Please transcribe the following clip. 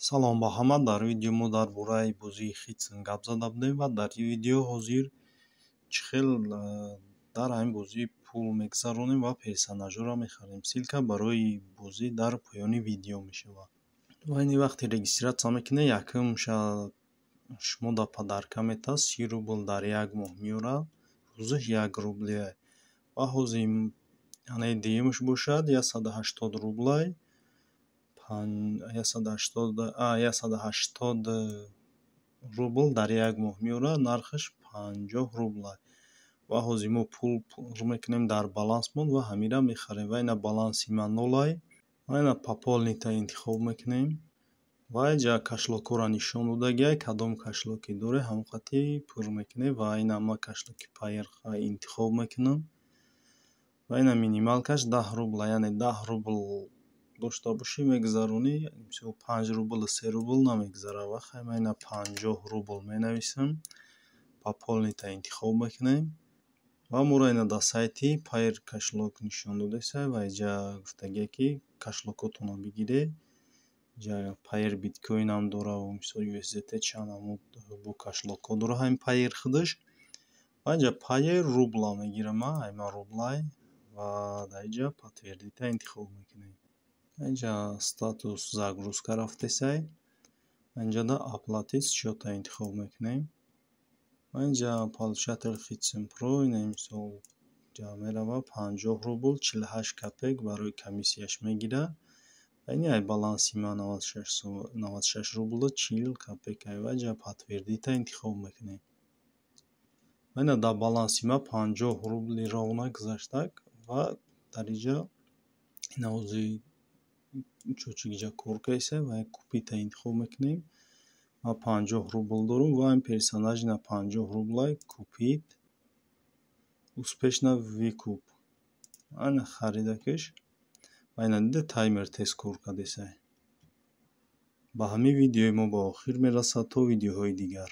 Салом ба ҳама. Дар видео мо дар бораи бозии Хитсон гап зада будем ва дар ин видео ҳозир чӣ хел дар ҳамин бозӣ пул мегузаронем ва персонажҳоро мехарем. Ссылка барои бозӣ дар поёни видео мешавад. Ва ини вақте регистрация мекунед, якумша шумо дар подарка метавад, 30 рубл дар як моҳ меорад, рӯзаш 1 рублия. Ва ҳозир, яъне дуюмаш бошад, 180 рублай, 180 рубл дар як моҳ меорад, нархаш 50 рублай. Ва ҳозир мо пул пур мекунем дар балансмон ва ҳамира мехарем. Ва ина баланси ман нолай. Ва ина пополнить интихоб мекунем. Ва инҷа кошелёкҳоро нишон додагиай, кадом кошелёке доред, ҳамон қати пур мекунед. Ва ина ман кошелёки Payeer интихоб мекунам. Ва ина минималкаш 10 рубла, яъне 10 рубл дошта бошӣ, мегузаронӣ, мисол, 5 рубл, 3 рубл намегузарад. Ва хай, ман ина 50 рубл менависам. Пополнить интихоб мекунем. Ва моро ина дар сайти Payeer кошелёк нишон додааст ва инҷа гуфтагие, ки кошелёкотонро бигиред. Инҷа Payeer биткоинам дорад, мисол, USDT, чанд намуд бо кошелёкҳо дорад ҳамин Payeer худаш. Ва инҷа Payeer рубла мегирам ман, ай ман рублай, ва дар инҷа подтвердить интихоб мекунем. Инҷа статус загрузка рафтесай. Инҷода оплатить счёта интихоб мекунем. Ва инҷа получатель Хитсон Про, ина мисол, инҷа мерава, 50 рубл 48 копеек барои комиссияш мегирад. Ва ини ай баланси ман 96 рублу 40 копеек. Ва инҷа подтвердить интихоб мекунем. Ва ина дар баланси ман 50 рубли ровно гузаштак ва дар инҷа ина ҳозир чочигиҷа кор кардеса ва купить интихоб мекунем. Ман 50 рубл дорум ва ин персонаж ина 50 рублай, купить, успешно выкуп. Ана харидакаш. Ва ина дида, таймер тез кор кардесай. Ба ҳамин видеои мо ба охир мерасад. То видеоҳои дигар.